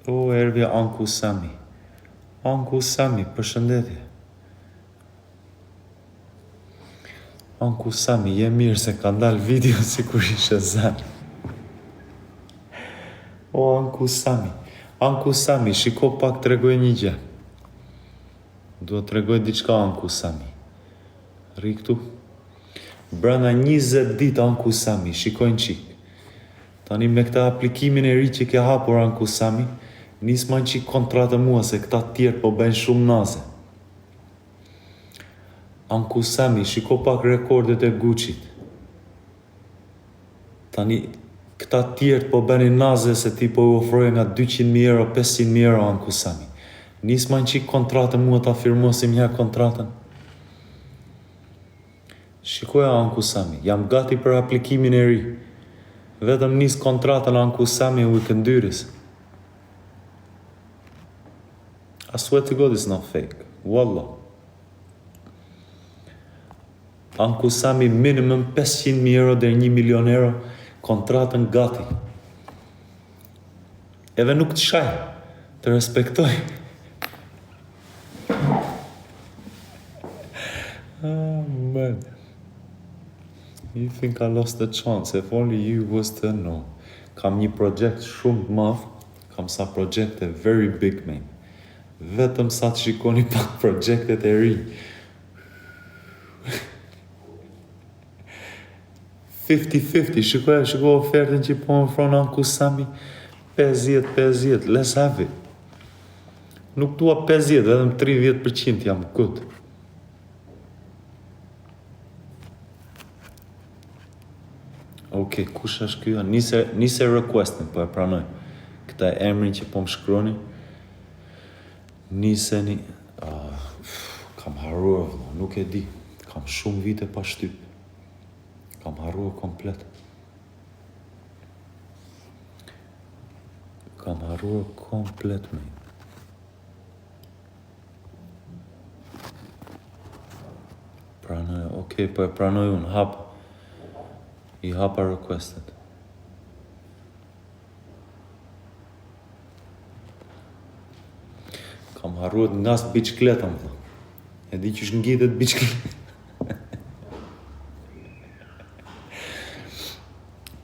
O, erdhi Uncle Sami. Uncle Sami, përshëndetje. Uncle Sami, je mirë se ka ndalë video si kur ishe zanë. O, Uncle Sami. Uncle Sami, shiko pak tregoj një gjë. Dua të tregoj diçka Uncle Sami. Rri këtu. Brenda 20 ditë Uncle Sami, shikoj një çik. Tani me këtë aplikimin e ri që ke hapur Uncle Sami, nisma një çik kontratë mua se këta të tjerë po bëjnë shumë naze. Uncle Sami, shiko pak rekordet e Gucci-t. Tani këta të tjerët po bënin naze se ti po u ofroje nga 200.000 euro, 500.000 euro Uncle Sami. Nisma një çik kontratë mua ta firmosim një kontratën. Shikoja Uncle Sami, jam gati për aplikimin e ri. Vetëm nis kontratën Uncle Sami we can do this. I swear to God it's not fake. Wallah. Uncle Sami minimum 500.000 euro deri 1 milion euro kontratën gati. Edhe nuk të shaj, të respektoj. Oh, man. You think I lost the chance, if only you was to know. Kam një projekt shumë të madh, kam sa projekte very big man. Vetëm sa të shikoni pak projektet e rinj. 50-50, shikoj, shikoj ofertën që po më ofron Uncle Sami, 50-50, let's have it. Nuk dua 50, vetëm 30% jam good. Ok, kush është ky? Nise, nise requestin, po e pranoj. Këta emrin që po më shkruani. Niseni, uh, kam harruar vëlla, nuk e di. Kam shumë vite pa shtyp. Kam harruar komplet. Kam harruar komplet me. Pranoj, ok, po e pranoj unë, hap. I hapa requestet. Kam harruar të ngas biçikletën, vëlla. E di qysh ngitet biçikleta.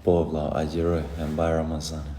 Po, vëlla, agjëroj, e mbaj Ramazanin.